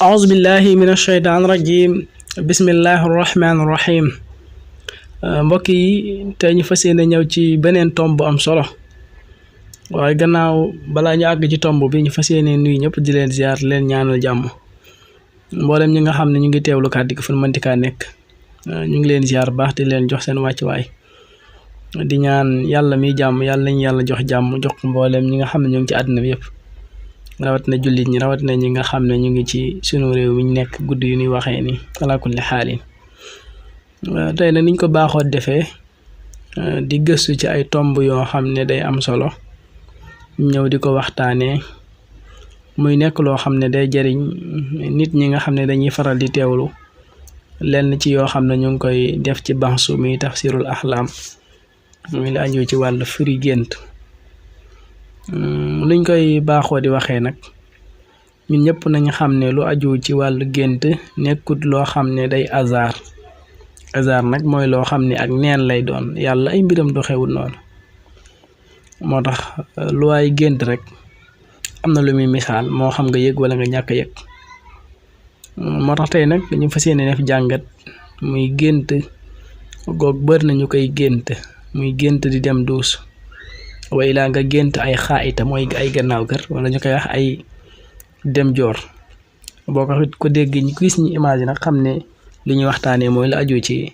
أعوذ بالله من الشيطان الرجيم بسم الله الرحمن الرحيم mbokk yi tey ñu fas yéene ñëw ci beneen tomb bu am solo waaye gannaaw balaa ñu àgg ci tomb bi ñu fas yéene nuyu ñëpp di leen ziar leen ñaanal jàmm mboolem ñi nga xam ne ñu ngi teewlu kàddu gi fu mën di kaa nekk ñu ngi leen ziar baax di leen jox seen wàccuwaay di ñaan yàlla mi jàmm yàlla nañu yàlla jox jàmm jox mboolem ñi nga xam ne ñu ngi ci àddina bi yëpp rawat na jullit ñi rawat na ñi nga xam ne ñu ngi ci sunu réew mi ñu nekk guddi yu ñuy waxee ni ala kulli xaalin tey nag niñ ko baaxoo defee di gëstu ci ay tomb yoo xam ne day am solo ñëw di ko waxtaanee muy nekk loo xam ne day jariñ nit ñi nga xam ne dañuy faral di teewlu lenn ci yoo xam ne ñu ngi koy def ci bansu mi tafsirul axlaam muy la aju ci wàllu firi gént luñ koy baaxoo di waxee nag ñun ñëpp nañ xam ne lu aju ci wàllu gént nekkut loo xam ne day hasard nag mooy loo xam ne ak neen lay doon yàlla ay mbiram doxewul noonu moo tax lu waay gént rek am na lu muy misaal moo xam nga yëg wala nga ñàkk a yëg moo tax tey nag ñu fas yéene def jàngat muy gént goog bër nañu koy gént muy gént di dem duus way laa nga gént ay xaayita mooy ay gannaaw kër wala ñu koy wax ay dem joor boo ko dégg ñu gis ñu image nag xam ne li ñuy waxtaanee mooy la aju ci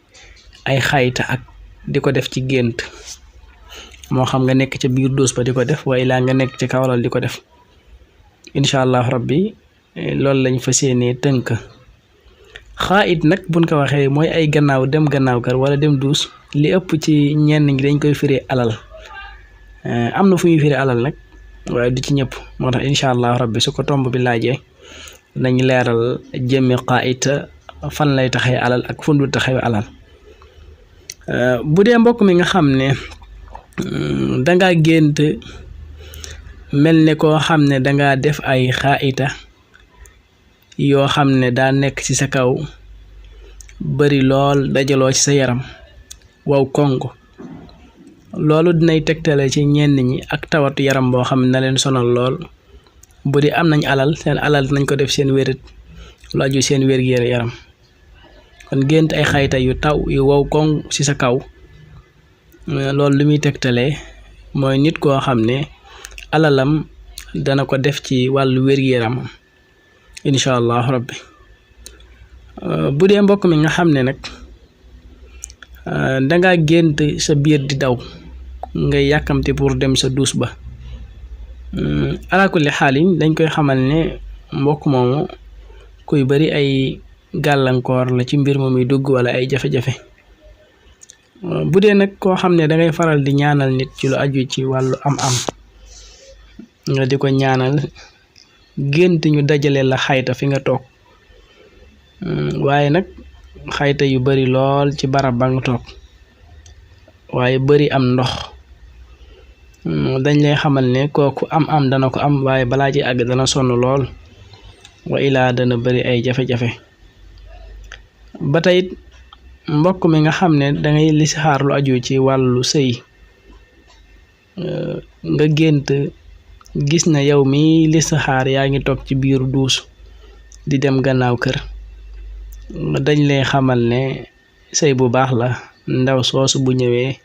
ay xayta ak di ko def ci gént moo xam nga nekk ca biir duus ba di ko def way laa nga nekk ci kawlal di ko def incha allah rabbi loolu lañ fas yéenee tënk xaayit nag buñ ko waxee mooy ay gannaaw gannaaw kër wala dem duus li ëpp ci ñenn ñi dañ koy firi alal am na fu ñuy firi alal nag waaye du ci ñëpp moo tax incha allah rabbi su ko tomb bi laajee nañ leeral jëmmi xaayita fan lay taxee alal ak fu du taxee alal bu dee mbokk mi nga xam ne danga gént mel ne koo xam ne danga def ay xaayita yoo xam ne daa nekk ci sa kaw bari lool dajaloo ci sa yaram waw kongo loolu dinay tegtale ci ñenn ñi ak tawatu yaram boo xam ne na leen sonal lool bu dee am nañ alal seen alal nañ ko def seen wérit lu aju seen wér-gu-yaram kon gént ay xayta yu taw yu wow koŋ ci sa kaw loolu lu muy tegtalee mooy nit koo xam ne alalam dana ko def ci wàllu wér-gu-yaramam incha allah rabbi bu dee mbokk mi nga xam ne nag danga gént sa biir di daw ngay yàkkamti pour dem sa duus ba ala kulli xaalin dañ koy xamal ne mbokk moomu kuy bari ay gàllankoor la ci mbir mu muy dugg wala ay jafe-jafe bu dee nag koo xam ne dangay faral di ñaanal nit ci lu aju ci wàllu am-am nga di ko ñaanal gént ñu dajale la xayta fi nga toog waaye nag xayta yu bari lool ci barab ba nga toog waaye bari am ndox dañ lay xamal ne kooku am dana ko am waaye balaa ci àgg dana sonn lool wa ilaa dana bari ay jafe-jafe ba tey mbokk mi nga xam ne dangay listixaar lu aju ci wàllu sëy nga gént gis na yow mi listixaar yaa ngi toog ci biiru duus di dem gannaaw kër dañ lay xamal ne sëy bu baax la ndaw soosu bu ñëwee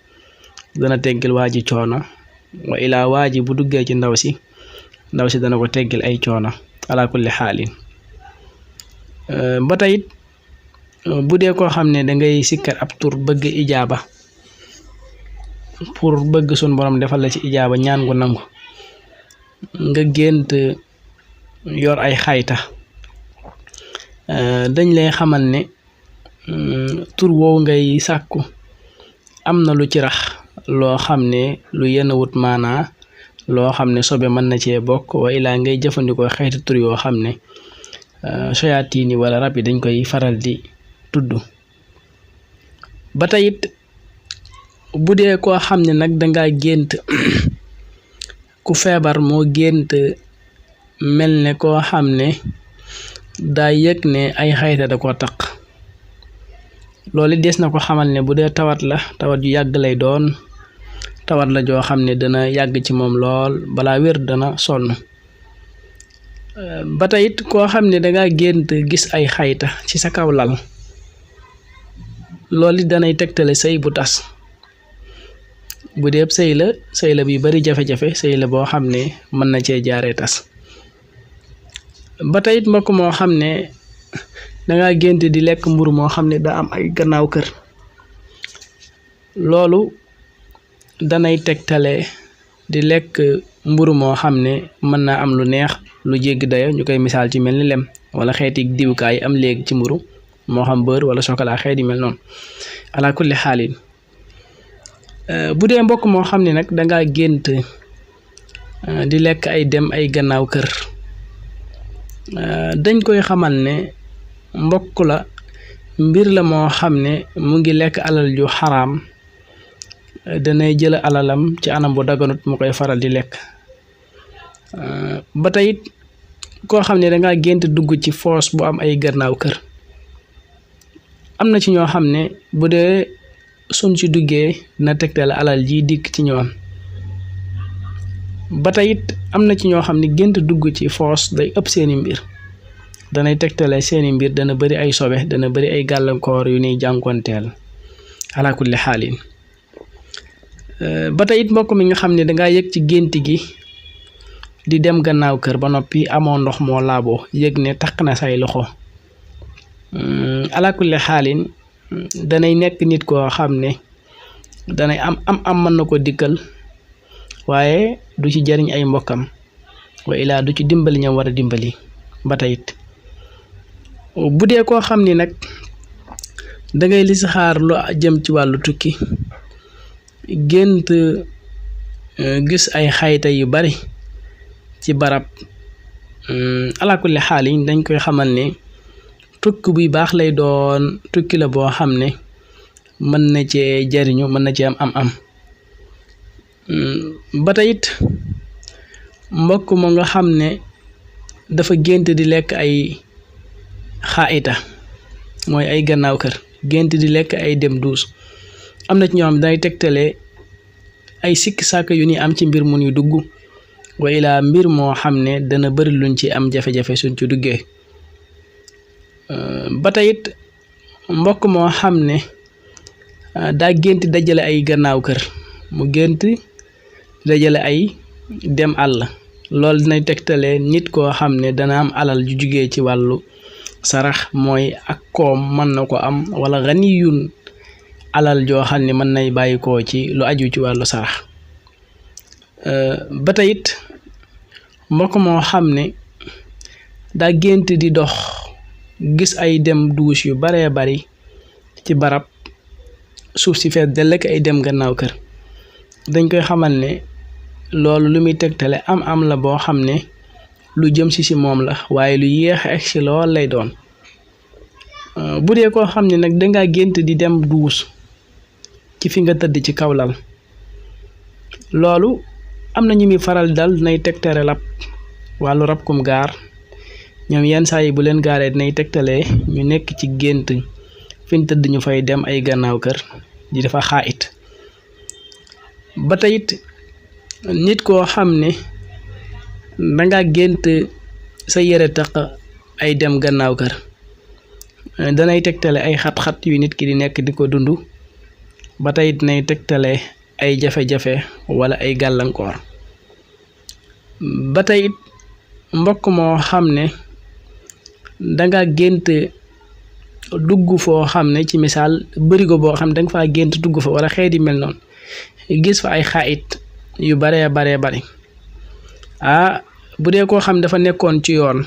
dana teggil waa ji coono wa ilaa waa ji bu duggee ci ndaw si dana ko teggil ay coono ala kulli xaalin ba tey bu dee koo xam ne dangay sikkar ab tur bëgg ijaaba pour bëgg sun borom defal la ci ijaaba ñaan gu nangu nga gént yor ay xayta dañ lay xamal ne tur woowu ngay sàkku am na lu ci rax loo xam ne lu yenn wut maanaa loo xam ne sobe mën na cee bokk wa ilaa ngay jëfandikoo xeeti tur yoo xam ne soyaatiini wala rab yi dañ koy faral di tudd ba tey it bu dee koo xam ne nag danga gént ku feebar moo gént mel ne koo xam ne daa yëg ne ay xayta da ko taq loolu des na ko xamal ne bu dee tawat la tawat yu yàgg lay doon tawat la joo xam ne dana yàgg ci moom lool balaa wér dana sonn ba tey it koo xam ne dangaa gént gis ay xayta ci sa kaw lal loolu it danay tegtale sëy bu tas. bu dee sëy la bi bari jafe-jafe sëy la boo xam ne mën na cee jaaree tas. ba tey it mbokk moo xam ne dangaa gént di lekk mburu moo xam ne daa am ay gannaaw kër loolu danay tegtale di lekk mburu moo xam ne mën naa am lu neex lu jéggi dayo ñu koy misaal ci mel ni lem wala xeeti diwukaay am léegi ci mburu moo xam beurre wala chocolat xeet yi mel noonu ala kulli xaalin. bu dee mbokk moo xam ne nag dangaa gént di lekk ay gannaaw kër dañ koy xamal ne mbokk la mbir la moo xam ne mu ngi lekk alal ju xaraam danay jël alalam ci anam bu daganut mu koy faral di lekk. ba tey it koo xam ne dangaa gént dugg ci foos bu am ay gannaaw kër am na ci ñoo xam ne bu dee suñ ci duggee na tegtal alal ji dikk ci ñoom. ba tey it am na ci ñoo xam ne gént dugg ci foos day ëpp seeni mbir danay tegtale seeni mbir dana bari ay sobe dana bari ay gàllankoor yu nuy jànkonteel ala kulli xaalin. ba tey it mbokk mi nga xam ne dangaa yëg ci gént gi di dem gannaaw kër ba noppi amoo ndox moo laaboo yëg ne taq na say loxo ala kulli xaalin danay nekk nit koo xam ne danay am mën na ko dikkal waaye du ci jariñ ay mbokkam wa ilaa du ci dimbali ñam war a dimbali. ba tey it bu dee koo xam ni nag dangay listixaar lu jëm ci wàllu tukki gént gis ay xayta yu bari ci barab ala kulli xaal yi dañ koy xamal ne tukki buy baax lay doon tukki la boo xam ne mën na cee jariñu mën na cee am ba tey it mbokk mo nga xam ne dafa gént di lekk ay xaayita mooy ay gannaaw kër gént di lekk ay dem duus am na ci ñoo xam day tegtale ay sikki sàkk yu ni am ci mbir mu ñuy dugg wa ilaa mbir moo xam ne dana bari luñ ci am jafe-jafe suñ ci duggee. ba tey it mbokk moo xam ne daa gént dajale ay gannaaw kër mu gént dajale ay dem àll loolu dinay tegtale nit koo xam ne dana am alal ju jugee ci wàllu sarax mooy ak koom mën na ko am wala ganiyun alal joo xam ne mën nay bàyyi koo ci lu aju ci wàllu sarax. ba tey it mbokk moo xam ne daa gént di dox gis ay dem duus yu baree bari ci barab suuf si fees dell ak ay dem gannaaw kër dañ koy xamal ne loolu lu muy tegtale am la boo xam ne lu jëm si moom la waaye lu yéex ak si lool lay doon. bu dee koo xam ne nag dangaa gént di dem duus ci fi nga tëdd ci kaw lal loolu am na ñu muy faral dal dinay tegtale rab wàllu rab kum gaar ñoom yenn saa yi bu leen gaaree dinay tegtalee ñu nekk ci gént fi ñu tëdd ñu fay dem ay gannaaw kër di dafa xaayit. ba tey it nit koo xam ne danga gént sa yére taq ay dem gannaaw kër danay tegtale ay xat-xat yu nit ki di nekk di ko dund ba tey dinay tegtale ay jafe-jafe wala ay gàllankoor. ba tey it mbokk moo xam ne danga gént dugg foo xam ne ci misaal bërigo boo xam ne danga faa gént dugg fa wala xeet yi mel noonu gis fa ay xaayit yu baree bari bu dee koo xam ne dafa nekkoon ci yoon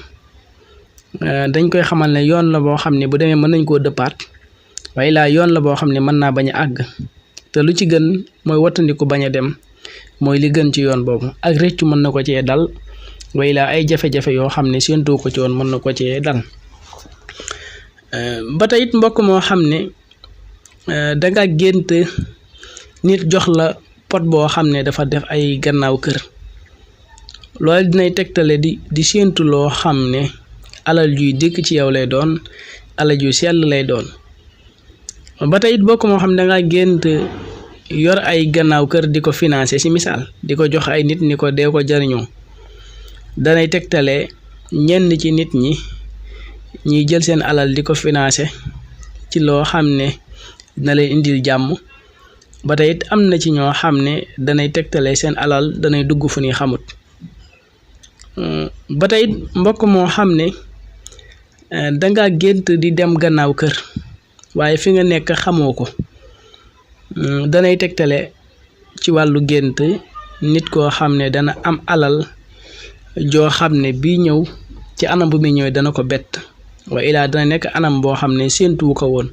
dañ koy xamal ne yoon la boo xam ne bu demee mën nañ koo dëppaat waaye laa yoon la boo xam ne mën naa bañ a àgg te lu ci gën mooy wattandiku bañ a dem mooy li gën ci yoon boobu ak réccu mën na ko cee dal waaye laa ay jafe-jafe yoo xam ne séentu ko ci woon mën na ko cee dal. ba tey it mbokk moo xam ne danga gént nit jox la pot boo xam ne dafa def ay gannaaw kër loolu dinay tegtale di séentu loo xam ne alal juy dikk ci yow lay doon alal ju sell lay doon. ba tey it mbokk moo xam ne danga gént yor ay gannaaw kër di ko financer ci misaal di ko jox ay nit ni ko dee ko jariñoo danay tegtale ñenn ci nit ñi ñiy jël seen alal di ko financer ci loo xam ne dina leen indil jàmm ba tey it am na ci ñoo xam ne danay tegtale seen alal danay dugg fu ñuy xamut ba tey it mbokk moo xam ne danga gént di dem gannaaw kër waaye fi nga nekk xamoo ko danay tegtale ci wàllu gént nit koo xam ne dana am alal joo xam ne bii ñëw ci anam bu muy ñëwee dana ko bett wa ilaa dana nekk anam boo xam ne séentuwu ko woon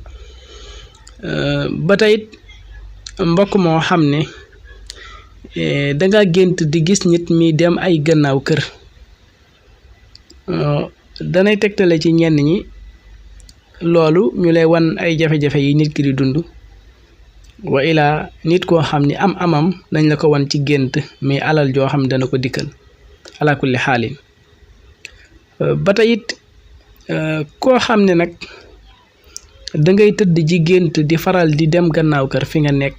ba tey mbokk moo xam ne danga gént di gis nit mi dem ay gannaaw kër danay tegtale ci ñenn ñi loolu ñu lay wan ay jafe-jafe yi nit ki di dund wa ilaa nit koo xam ni am amam dañ la ko wan ci gént mais alal joo xam dana ko dikkal ala kulli xaalin ba tey it koo xam ne nag dangay tëdd ji gént di faral di dem gannaaw kër fi nga nekk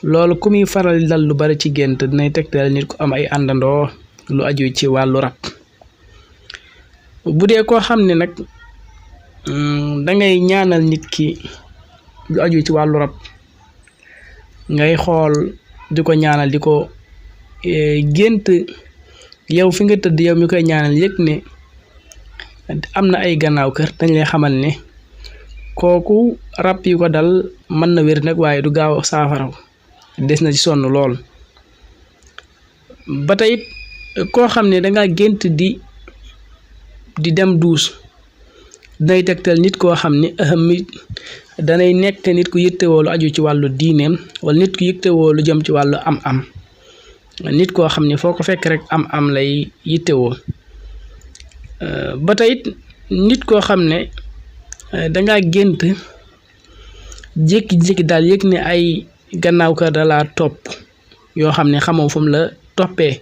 loolu ku muy faral dal lu bari ci gént dinay tegtal nit ku am ay àndandoo lu aju ci wàllu rab bu dee koo xam ne nag dangay ñaanal nit ki lu aju ci wàllu rab ngay xool di ko ñaanal di ko gént yow fi nga tëdd yow mi koy ñaanal yëg ne am na ay gannaaw kër dañ lay xamal ne kooku rab yi ko dal mën na wér nag waaye du gaaw saafara des na ci sonn lool ba tey koo xam ne danga gént di dem duus danay tegtal nit koo xam ne mi danay nekk nit ku yittewoo lu aju ci wàllu diineem wala nit ku yittewoo lu jëm ci wàllu am-am nit koo xam ne foo ko fekk rek am-am lay yittewoo ba tey nit koo xam ne danga gént jékki-jékki daal yëg ne ay gannaaw kër dalaa topp yoo xam ne xamoo fu mu la toppee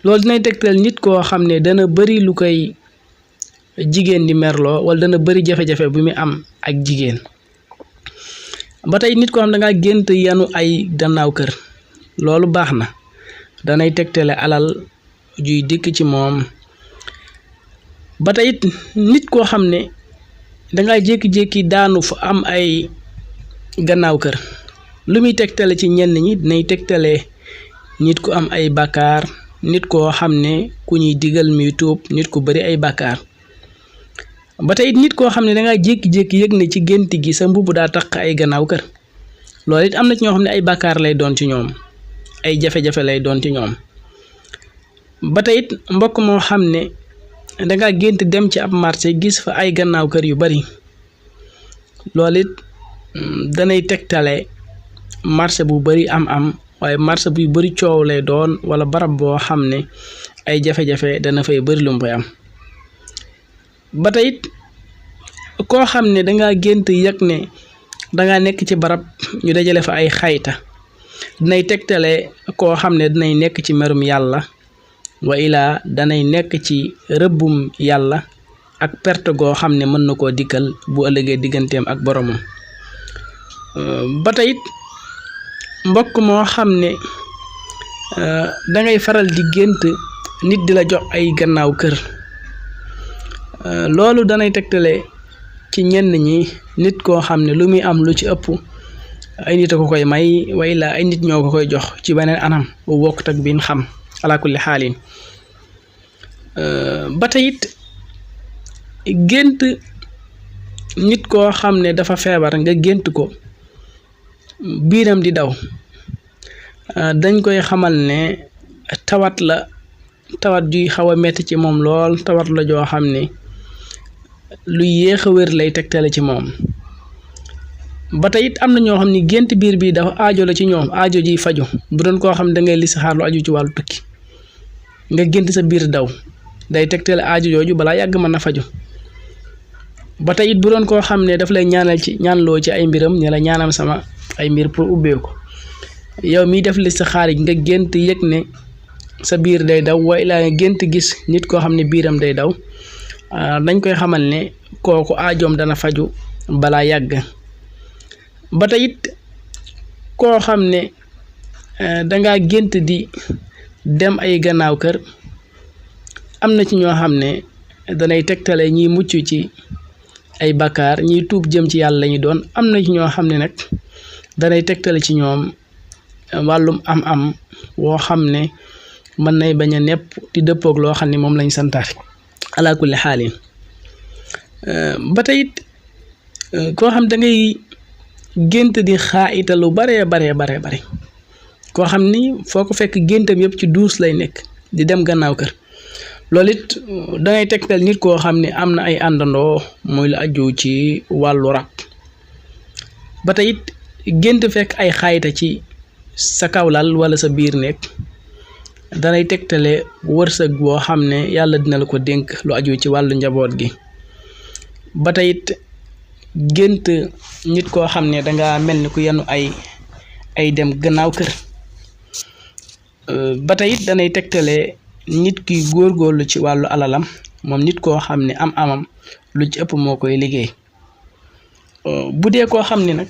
loolu dinay tegtal nit koo xam ne dana bari lu koy jigéen di merloo wala dana bari jafe-jafe bu muy am ak jigéen ba tey nit koo xam danga gént yanu ay gannaaw kër loolu baax na danay tegtale alal juy dikk ci moom ba tey nit koo xam ne danga jékki-jékki daanu fu am ay gannaaw kër lu muy tegtale ci ñenn ñi dinay tegtale nit ku am ay bàkkaar nit koo xam ne ku ñuy digal muy tuub nit ku bari ay bàkkaar ba tey nit koo xam ne danga jékki-jékki yëg ne ci gént gi sa mbubb daa taq ay gannaaw kër loolu it am na ci ñoo xam ne ay bàkkaar lay doon ci ñoom ay jafe-jafe lay doon ci ñoom ba tey mbokk moo xam ne danga gént dem ci ab marché gis fa ay gannaaw kër yu bari loolu it danay tegtale marché bu bari am waaye marché buy bari coow lay doon wala barab boo xam ne ay jafe-jafe dana fay bari lu mu fay am ba tey koo xam ne danga gént yëg ne danga nekk ci barab ñu dajale fa ay xayta dinay tegtale koo xam ne dinay nekk ci merum yàlla wa ilaa danay nekk ci rëbbum yàlla ak perte goo xam ne mën na koo dikkal bu ëllëgee digganteem ak boromam ba tey mbokk moo xam ne dangay faral di gént nit di la jox ay gannaaw kër loolu danay tegtale ci ñenn ñi nit koo xam ne lu muy am lu ci ëpp ay nit a ko koy may wa ilaa ay nit ñoo ko koy jox ci beneen anam bu bokkut ak biin xam ala kulli xaalin ba tey gént nit koo xam ne dafa feebar nga gént ko biiram di daw dañ koy xamal ne tawat la tawat juy xaw a metti ci moom lool tawat la joo xam ne lu yéex a wér lay tegtale ci moom ba tey am na ñoo xam ne gént biir bi dafa aajo la ci ñoom aajo ji faju bu doon koo xam ne dangay listixaar lu aju ci wàllu tukki nga gént sa biir daw day tegtale aajo jooju balaa yàgg mën na faju ba tey bu doon koo xam ne daf lay ñaanloo ci ay mbiram ne la ñaanam sama ay mbir pour ubbeeku yow miy def listixaar yi nga gént yëg ne sa biir day daw waaye laa nga gént gis nit koo xam ne biiram day daw dañ koy xamal ne kooku aajoom dana faju balaa yàgg ba tey koo xam ne danga gént di dem ay gannaaw kër am na ci ñoo xam ne danay tegtale ñiy mucc ci ay bakkaar ñiy tuub jëm ci yàlla lañu doon. am na ci ñoo xam ne nag danay tegtale ci ñoom wàllum am woo xam ne mën nay bañ a nepp di dëppoog loo xam ne moom lañ santaat ala kulli xaalin. ba tey it koo xam da ngay gént di xaayita lu bare koo xam ni foo ko fekk géntam yëpp ci duus lay nekk di dem gannaaw kër. loolu it dangay tegtal nit koo xam ne am na ay àndandoo muy la aju ci wàllu rab. ba tey it gént fekk ay xaayita ci sa kawlal wala sa biir nekk danay tegtale wërsëg boo xam ne yàlla dina la ko dénk lu aju ci wàllu njaboot gi. ba tey it gént nit koo xam ne danga mel ni ku yenu ay dem gannaaw kër. ba tey it danay tegtale nit ki góorgóorlu ci wàllu alalam moom nit koo xam ne amam lu ci ëpp moo koy liggéey. bu dee koo xam ne nag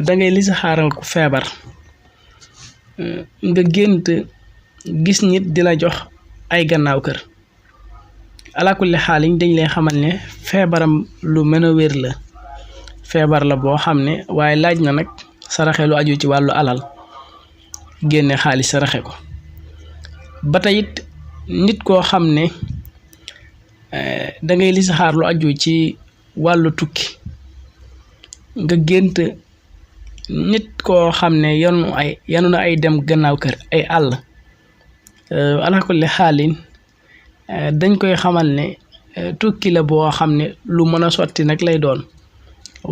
dangay li sa xaaral ku feebar nga gént gis nit di la jox ay gannaaw kër ala kulli xaaliñ dañ lay xamal ne feebaram lu mën a wér la. feebar la boo xam ne waaye laaj na nag saraxe lu aju ci wàllu alal génne xaalis saraxe ko. ba tey it nit koo xam ne dangay li saxaar lu aju ci wàllu tukki nga gént nit koo xam ne yanu na ay dem gannaaw kër ay àll ala kulli xaalin dañ koy xamal ne tukki la boo xam ne lu mën a sotti nag lay doon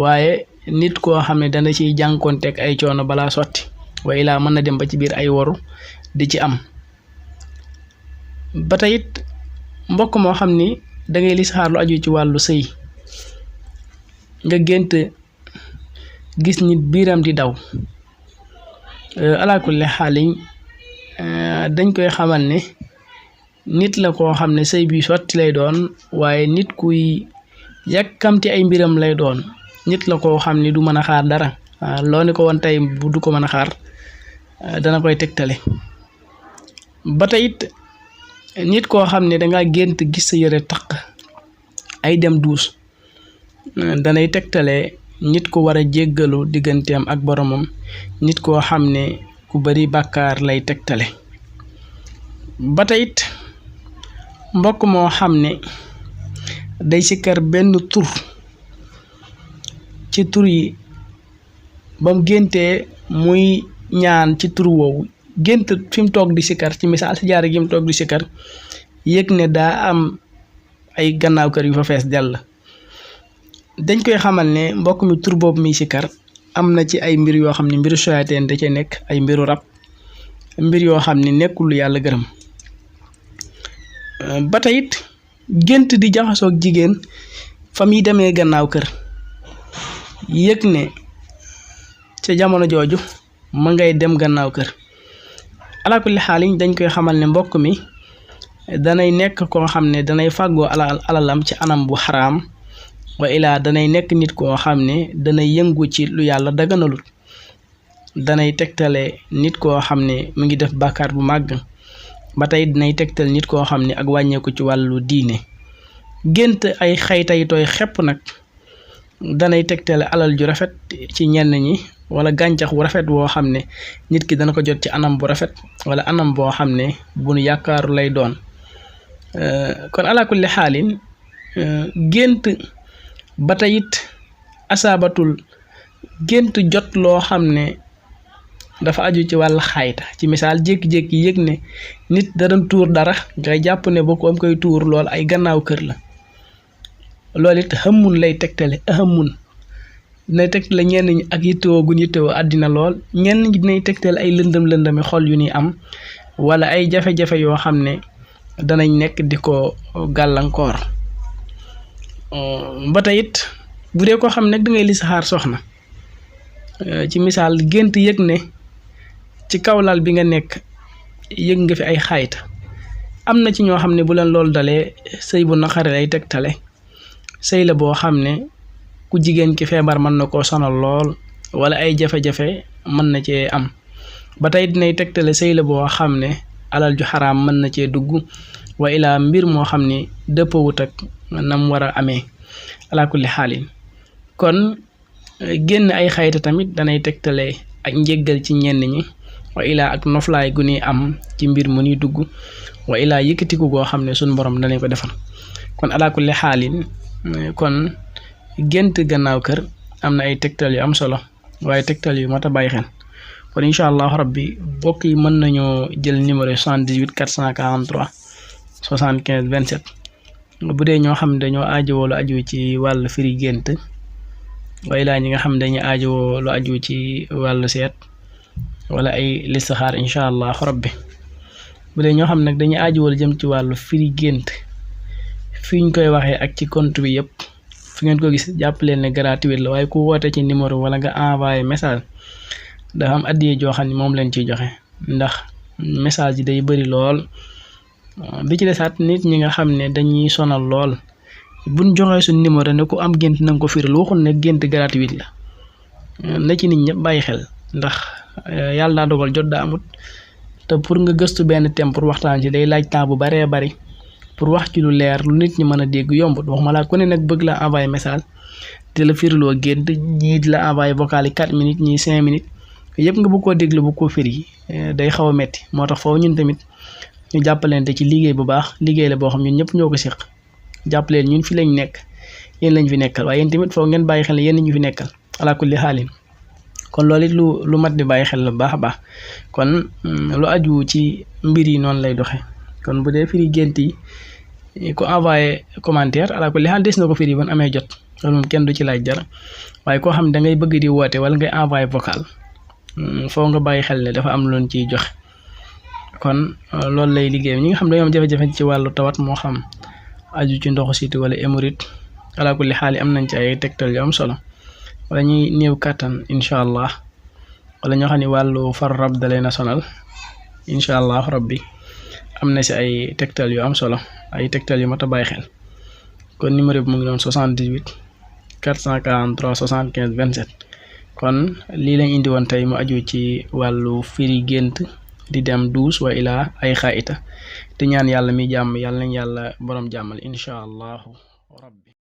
waaye nit koo xam ne dana ciy jànkoonteeg ay coono balaa sotti waaye laa mën na dem ba ci biir ay waru di ci am. ba tey it mbokk moo xam ni dangay lisxaar lu aju ci wàllu sëy nga gént gis nit biiram di daw ala kulli xaaliñ dañ koy xamal ne nit la koo xam ne sëy bi sotti lay doon waaye nit kuy yàkkamti ay mbiram lay doon. nit la koo xam ne du mën a xaar dara loo ni ko woon tey bu du ko mën a xaar dana koy tegtale. ba tey it nit koo xam ne danga gént gis sa yére taq ay dem duus danay tegtale nit ku war a jéggalu digganteem ak boromam nit koo xam ne ku bari bàkkaar lay tegtale. ba tey it mbokk moo xam ne day sikkar benn tur ci tur yi bam géntee muy ñaan ci tur woowu gént fi mu toog di sikkar ci misaal si jaare gi mu toog di sikkar yëg ne daa am ay gannaaw kër yu fa fees dell. dañ koy xamal ne mbokk mi tur boobu muy sikkar am na ci ay mbir yoo xam ne mbiru soyateen da ca nekk ay mbiru rab mbir yoo xam ne nekkul lu yàlla gërëm. ba tey it gént di jaxasoog jigéen fa muy demee gannaaw kër yëg ne ca jamono jooju ma ngay dem gannaaw kër ala kulli xaaliñ dañ koy xamal ne mbokk mi danay nekk koo xam ne danay fàggoo alalam ci anam bu xaraam wa ilaa danay nekk nit koo xam ne danay yëngu ci lu yàlla daganalul danay tegtale nit koo xam ne mu ngi def bàkkaar bu màgg. ba tey dinay tegtal nit koo xam ne ak wàññeeku ci wàllu diine. gént ay xaytay tooy xepp nag danay tegtale alal ju rafet ci ñenn ñi wala gàncax bu rafet boo xam ne nit ki dana ko jot ci anam bu rafet wala anam boo xam ne bu nu yaakaaru lay doon. kon ala kulli xaalin gént ba tey it asaabatul gént jot loo xam ne dafa aju ci wàllu xayta ci misaal jékki-jékki yëg ne nit da doon tuur dara ngay jàpp ne boo ko am koy tuur lool ay gannaaw kër la. loolu it xamun lay tegtale xamun dinay tegtale ñenn ñi ak yittewoo gun yittewoo àddina lool ñenn ñi dinay tegtale ay lëndami xol yu ni am wala ay jafe-jafe yoo xam ne danañ nekk di ko gàllankoor. ba tey it bu dee koo xam ne dangay listixaar soxna ci misaal gént yëg ne ci kaw lal bi nga nekk yëg nga fi ay xayta am na ci ñoo xam ne bu leen loolu dalee sëy bu naqare lay tegtale. sëy la boo xam ne ku jigéen ki feebar mën na koo sonal lool wala ay jafe-jafe mën na cee am. ba tey dinay tegtale sëy la boo xam ne alal ju xaraam mën na cee dugg wa ilaa mbir moo xam ne dëppawut ak nam war a amee ala kulli xaalin. kon génn ay xayta tamit danay tegtale ak njéggal ci ñenn ñi wa ilaa ak noflaay gu ñuy am ci mbir mu ñuy dugg wa ilaa yëkkatiku goo xam ne suñ borom danañ ko defal. kon ala kulli xaalin kon gént gannaaw kër am na ay tegtal yu am solo waaye tegtal yu mat a bàyyi xel. kon incha allah rabbi bokk yi mën nañoo jël numéro 78 443 75 27 bu dee ñoo xam ne dañoo aajowoo lu aju ci wàllu firi gént waaye laa ñi nga xam ne dañuy aajowoo lu aju ci wàllu seet wala ay listixaar incha allah rabbi. bu dee ñoo xam nag dañuy aajowoo lu jëm ci wàllu firi gént fi ñu koy waxee ak ci compte bi yëpp fi ngeen ko gis jàpp leen ne gratuit la waaye ku woote ci numéro wala nga envoyé message dafa am addiye joo xam ne moom leen ciy joxe ndax message yi day bëri lool. bi ci desaat nit ñi nga xam ne dañuy sonal lool buñ joxee suñ numéro ne ku am gént na nga ko firil waxul ne gént gratuit la na ci nit ñëpp bàyyi xel ndax yàlla daa dogal jot daa amut te pour nga gëstu benn thème pour waxtaan ci day laaj temps bu baree bari pour wax ci lu leer lu nit ñi mën a dégg yombut waxuma laa ku ne nag bëgg la envoyé message te la firiloo gént ñii di la envoyé vocal yi 4 minutes ñii 5 minutes yëpp nga bëgg koo déglu bu ko firi day xaw a metti moo tax foofu ñun tamit ñu jàppalante ci liggéey bu baax liggéey la boo xam ñun ñëpp ñoo ko séq jàppaleen ñun fi lañ nekk yéen lañ fi nekkal waaye yéen tamit foofu ngeen bàyyi xel ne yéen ñu fi nekkal ala kulli xaalin. kon loolu it lu mat di bàyyi xel la baax a baax. kon lu aju ci mbir yi noonu lay doxe kon bu dee firi gént yi ku envoyé commentaire ala kulli xaal des na ko firi ban amee jot loolu moom kenn du ci laaj dara waaye koo xam ne da ngay bëgg di woote wala ngay envoyé vocal foo nga bàyyi xel ne dafa am loon ciy joxe. kon loolu lay liggéey ñi nga xam ne dañoo am jafe-jafe ci wàllu tawat moo xam aju ci ndoxu siti wala hémorroïde ala kulli xaal am nañ ci ay tegtal yu am solo wala ñuy néew kàttan incha allah wala ñoo xam ne wàllu far rab da leen a sonal incha allah rabbi am na si ay tegtal yu am solo ay tegtal yu mat a bàyyi xel. kon numéro bi mu ngi doon 78 443 75 27 kon lii lañ indi woon tey mu aju ci wàllu firi gént di dem duus wa ilaa ay xaayita te ñaan yàlla mi jàmm yàlla nañ yàlla borom jàmmal incha allahu rabbi.